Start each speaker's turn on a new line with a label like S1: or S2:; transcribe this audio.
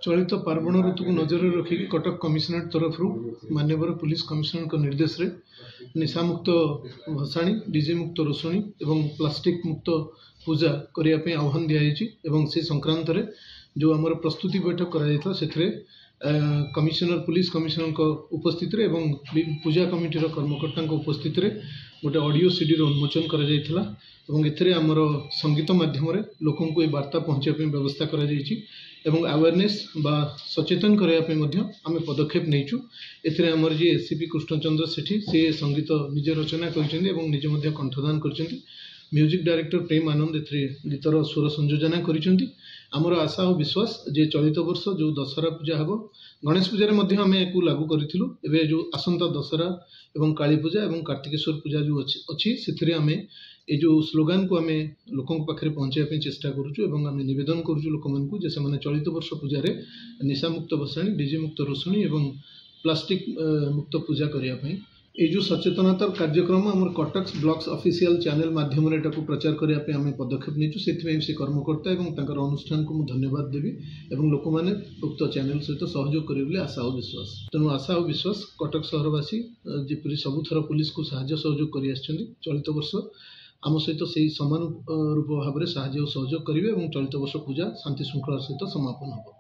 S1: ଚଳିତ ପାର୍ବଣ ଋତୁକୁ ନଜରରେ ରଖିକି କଟକ କମିଶନରେଟ୍ ତରଫରୁ ମାନ୍ୟବର ପୁଲିସ କମିଶନରଙ୍କ ନିର୍ଦ୍ଦେଶରେ ନିଶାମୁକ୍ତ ଭସାଣି, ଡିଜେ ମୁକ୍ତ ରୋଷଣୀ ଏବଂ ପ୍ଲାଷ୍ଟିକ ମୁକ୍ତ ପୂଜା କରିବା ପାଇଁ ଆହ୍ୱାନ ଦିଆଯାଇଛି। ଏବଂ ସେ ସଂକ୍ରାନ୍ତରେ ଯେଉଁ ଆମର ପ୍ରସ୍ତୁତି ବୈଠକ କରାଯାଇଥିଲା, ସେଥିରେ କମିଶନର, ପୁଲିସ କମିଶନରଙ୍କ ଉପସ୍ଥିତିରେ ଏବଂ ପୂଜା କମିଟିର କର୍ମକର୍ତ୍ତାଙ୍କ ଉପସ୍ଥିତିରେ ଗୋଟେ ଅଡ଼ିଓ ସିଡ଼ିର ଉନ୍ମୋଚନ କରାଯାଇଥିଲା। ଏବଂ ଏଥିରେ ଆମର ସଙ୍ଗୀତ ମାଧ୍ୟମରେ ଲୋକଙ୍କୁ ଏ ବାର୍ତ୍ତା ପହଞ୍ଚାଇବା ପାଇଁ ବ୍ୟବସ୍ଥା କରାଯାଇଛି ଏବଂ ଆୱାରନେସ୍ ବା ସଚେତନ କରିବା ପାଇଁ ମଧ୍ୟ ଆମେ ପଦକ୍ଷେପ ନେଇଛୁ। ଏଥିରେ ଆମର ଯିଏ ଏସିପି କୃଷ୍ଣଚନ୍ଦ୍ର ସେଠୀ, ସିଏ ସଙ୍ଗୀତ ନିଜେ ରଚନା କରିଛନ୍ତି ଏବଂ ନିଜେ ମଧ୍ୟ କଣ୍ଠଦାନ କରିଛନ୍ତି। ମ୍ୟୁଜିକ୍ ଡାଇରେକ୍ଟର ପ୍ରେମ ଆନନ୍ଦ ଏଥିରେ ଗୀତର ସ୍ୱର ସଂଯୋଜନା କରିଛନ୍ତି। ଆମର ଆଶା ଓ ବିଶ୍ୱାସ ଯେ ଚଳିତ ବର୍ଷ ଯେଉଁ ଦଶହରା ପୂଜା ହେବ, ଗଣେଶ ପୂଜାରେ ମଧ୍ୟ ଆମେ ୟାକୁ ଲାଗୁ କରିଥିଲୁ, ଏବେ ଯେଉଁ ଆସନ୍ତା ଦଶହରା ଏବଂ କାଳୀ ପୂଜା ଏବଂ କାର୍ତ୍ତିକେଶ୍ୱର ପୂଜା ଯେଉଁ ଅଛି, ସେଥିରେ ଆମେ ଏଇ ଯେଉଁ ସ୍ଲୋଗାନକୁ ଆମେ ଲୋକଙ୍କ ପାଖରେ ପହଞ୍ଚାଇବା ପାଇଁ ଚେଷ୍ଟା କରୁଛୁ। ଏବଂ ଆମେ ନିବେଦନ କରୁଛୁ ଲୋକମାନଙ୍କୁ ଯେ ସେମାନେ ଚଳିତ ବର୍ଷ ପୂଜାରେ ନିଶାମୁକ୍ତ ଭସାଣି, ଡିଜେ ମୁକ୍ତ ରୋଷଣୀ ଏବଂ ପ୍ଲାଷ୍ଟିକ ମୁକ୍ତ ପୂଜା କରିବା ପାଇଁ। ଏଇ ଯେଉଁ ସଚେତନତା କାର୍ଯ୍ୟକ୍ରମ ଆମର କଟକ ବ୍ଲକ୍ସ ଅଫିସିଆଲ ଚ୍ୟାନେଲ ମାଧ୍ୟମରେ ଏଟାକୁ ପ୍ରଚାର କରିବା ପାଇଁ ଆମେ ପଦକ୍ଷେପ ନେଇଛୁ। ସେଥିପାଇଁ ସେ କର୍ମକର୍ତ୍ତା ଏବଂ ତାଙ୍କର ଅନୁଷ୍ଠାନକୁ ମୁଁ ଧନ୍ୟବାଦ ଦେବି ଏବଂ ଲୋକମାନେ ଉକ୍ତ ଚ୍ୟାନେଲ ସହିତ ସହଯୋଗ କରିବେ ବୋଲି ଆଶା ଓ ବିଶ୍ୱାସ। ତେଣୁ ଆଶା ଓ ବିଶ୍ୱାସ, କଟକ ସହରବାସୀ ଯେପରି ସବୁଥର ପୁଲିସକୁ ସାହାଯ୍ୟ ସହଯୋଗ କରି ଆସିଛନ୍ତି, ଚଳିତ ବର୍ଷ ଆମ ସହିତ ସେଇ ସମାନ ରୂପ ଭାବରେ ସାହାଯ୍ୟ ଓ ସହଯୋଗ କରିବେ ଏବଂ ଚଳିତ ବର୍ଷ ପୂଜା ଶାନ୍ତି ଶୃଙ୍ଖଳାର ସହିତ ସମାପନ ହେବ।